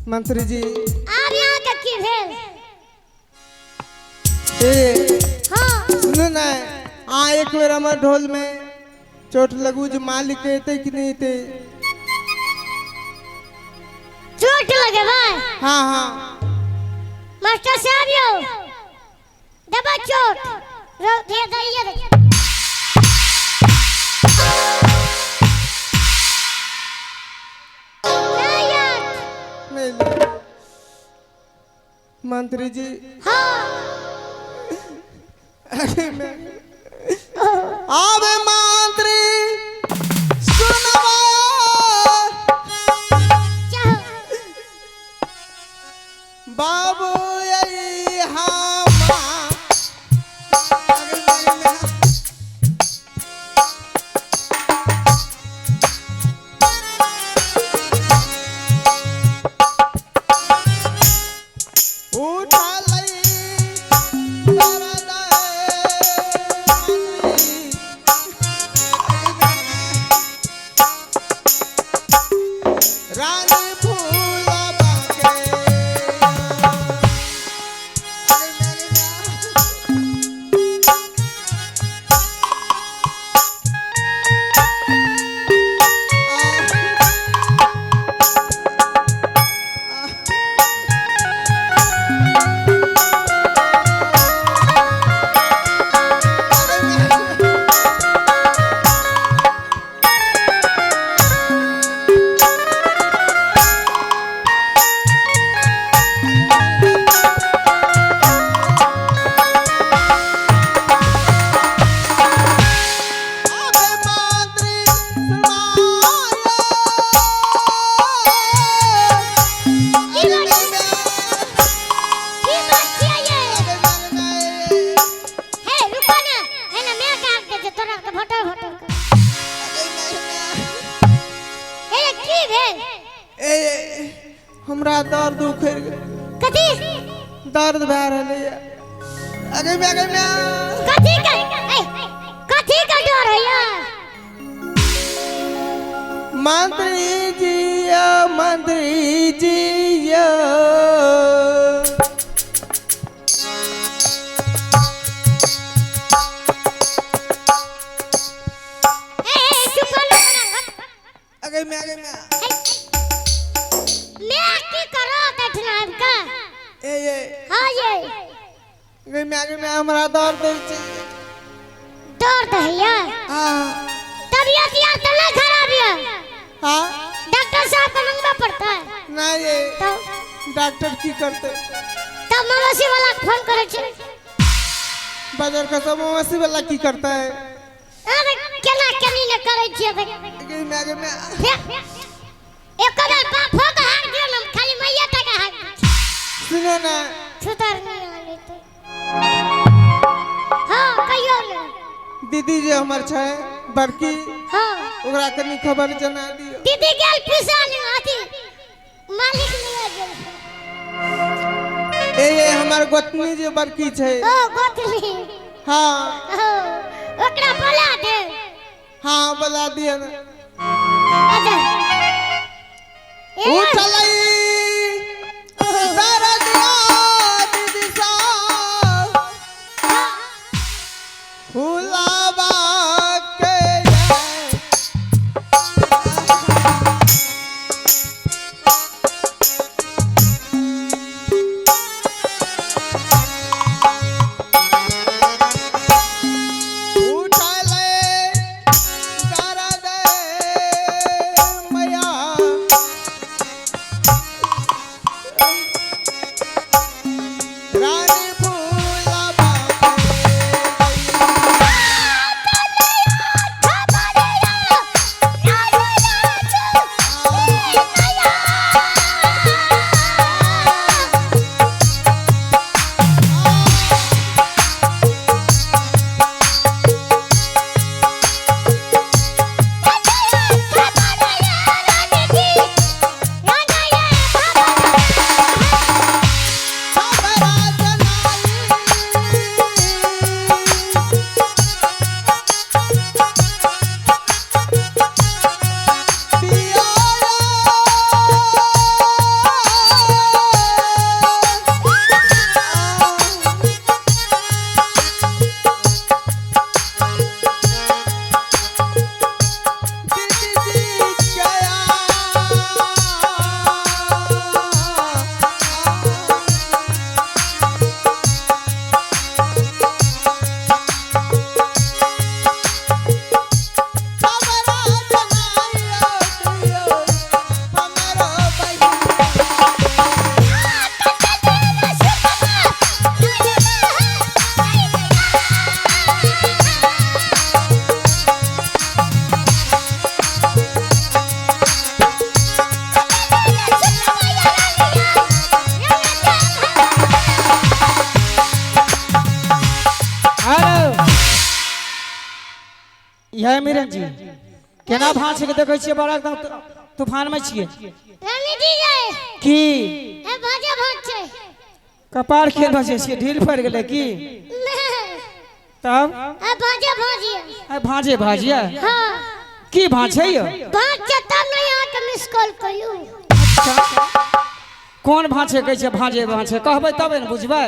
मंत्री जी आब यहाँ के की भेल? ए हाँ। सुनू ने, आ एक बेर हमर ढोल में चोट लगू जे मालिक एतै कि नहीं एतै। चोट लगेबै? हाँ हाँ। मास्टर साहब यौ देबै चोट। रो दे दैये दे। नहीं मंत्री जी। हाँ। आवे मंत्री सुनवा बाबू हमरा दर्द उखड़ गेल। कथी दर्द भए रहल है? अगे में कथी के कथी के डर है? मंत्री जी मंत्री जी अगे में मैं की करो तठना का ए ए हां ये अगे में हमरा दर्द है। दर्द है यार? हां। तबीयत यार तो ना खराब है? हां। डॉक्टर साहब का मंगवा पड़ता है ना ये तो डॉक्टर की करते? तब मवेशी वाला फोन करे छे। बाजार का सब मवेशी वाला की करता है? अरे केना केनी ने करे छे। अगे में एक बार बाप हो हाक दियो ना खाली मैया तक हाक। सुनो ना छुतर नहीं आले तो। हां कहियो ना दीदी जे हमर छै बड़की। हां। ओकरा कनी खबर जना दियो। दीदी गेल पिसा ने अथी मालिक नहीं गेल। ए ए हमर गोतनी जे बड़की छै। ओ गोतनी। हां। ओकरा बोला दे। हां बोला दियो ना। अच्छा उठलै दरदिया दीदी सा फुलावा के उठलै दरद मैया। जय मिरन जी केना भाँछ के देखै छियै बड़ा एकदम तूफान में छियै। रानी जी जय। की हे भाजे भाँज छै। कपार खेल भजे छियै, ढील पड़ि गेलै की? नहि। तब हे भाजे भाजिए। आइ भाँजे भाजिए? हाँ। की भाँज छै यौ? भाँज छै तब नहि अहाँके मिस कॉल कयलू। कोन भाँछे कहै छै भाँजे भाँछे? कहबै तबे ने बुझबै।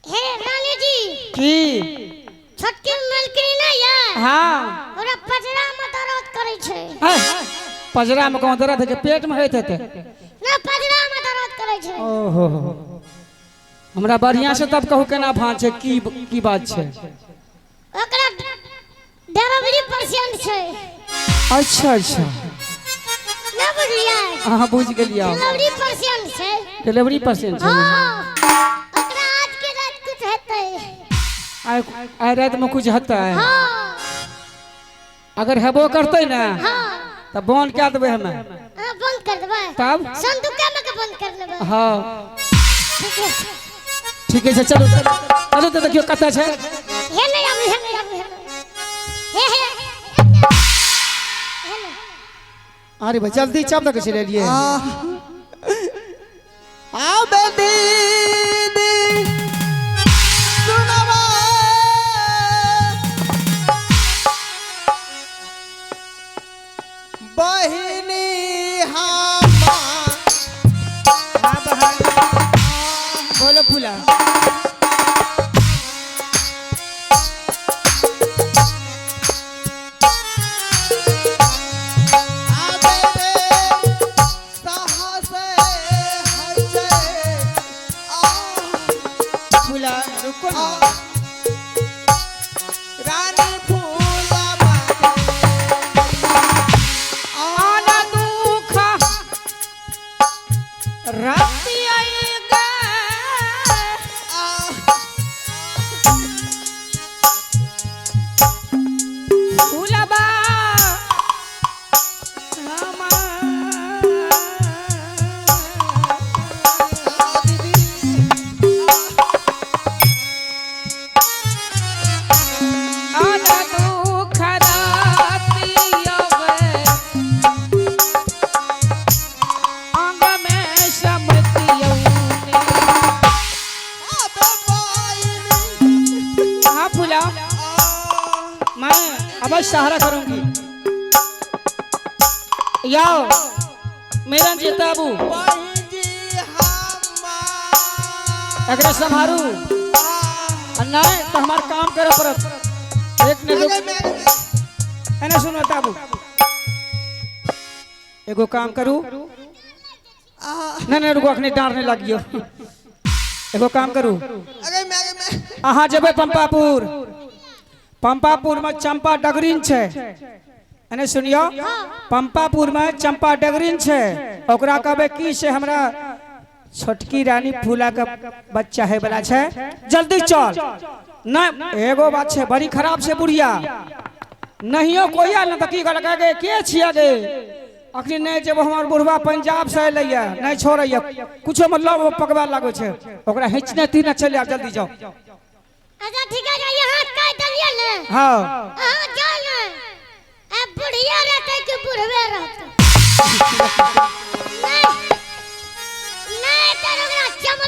हे रानी जी। की? छोटकी मलकिनी नहि ये? हाँ। ओकरा पजरा में दर्द करै छै। पजरा में कहूँ दर्द है पेट में होइत हेतै? ना, पजरा में दर्द करै छै। ओहो, हमरा बढ़िया से तब कहू केना भाँज छै, की की बात छै? ओकरा डिलीवरी पेशेंट छै। अच्छा अच्छा। ना बुझलियै? अहाँ बुझि गेलियै। डिलीवरी पेशेंट छै। डिलीवरी पेशेंट छै। हाँ, ओकरा आज के रात कुछ हेतै। आइ आइ राति में कुछ हेतै? हाँ। अगर हेबो करतै ने हाँ, तऽ बंद कए देबै हमे। अहाँ बंद कर देबै? तब संदूके में के बंद कर लेबै? हाँ। ठीक है। ठीके छै, चलू चलू तऽ देखियौ कतऽ छै। हे नहीं आबू, हे नहीं आबू, हे हे हे हे नहीं। अरे भाई जल्दी चम तक चले लिए। आबे दीदी सुनवा बहिनी हमार। बोलो फूला। आबे रे साहस हजे आ। फूला रुको ना। रानी फूला आना दुख राति आई गे। फूलबा आना दुख राति आवे अंग में समतियौनी। हाँ फूला, मैं अवश्य सहारा करूंगी। याओ मेरन जी ताबू एकरा संभारू आ नहीं तो हमार काम करे पड़त। एक ने दो एने सुनो ताबू, एगो काम करू। नहीं नहीं रुको, अखनी डांट नहीं लागियो। एगो काम करू, अहाँ जेबै पंपापुर। पंपापुर में चंपा डगरीन छै। एने सुनियो, पंपापुर में चंपा डगरीन छै। ओकरा कहबै की से हमरा छोटकी रानी फूला के बच्चा है वाला छै, जल्दी चल। नहीं एगो बात छै, बड़ी खराब छै बुढ़िया। नहियो कोई आयल ने तऽ की कहलक गे के छियै गे? अखनी नहीं जेबो, हमर बुढ़वा पंजाब से अयलैया, नहीं छोड़ैया, कुछो मतलब पकबै लागै छै। ओकरा हिचने तीने चलि आब, जल्दी जाओ। अच्छा ठीक है, यहाँ कह देलियै ने। हाँ। अहाँ जाओ ने, आ बुढ़िया रहतै कि बुढ़वे रहतै? नहीं नहीं, तर ओकरा चमक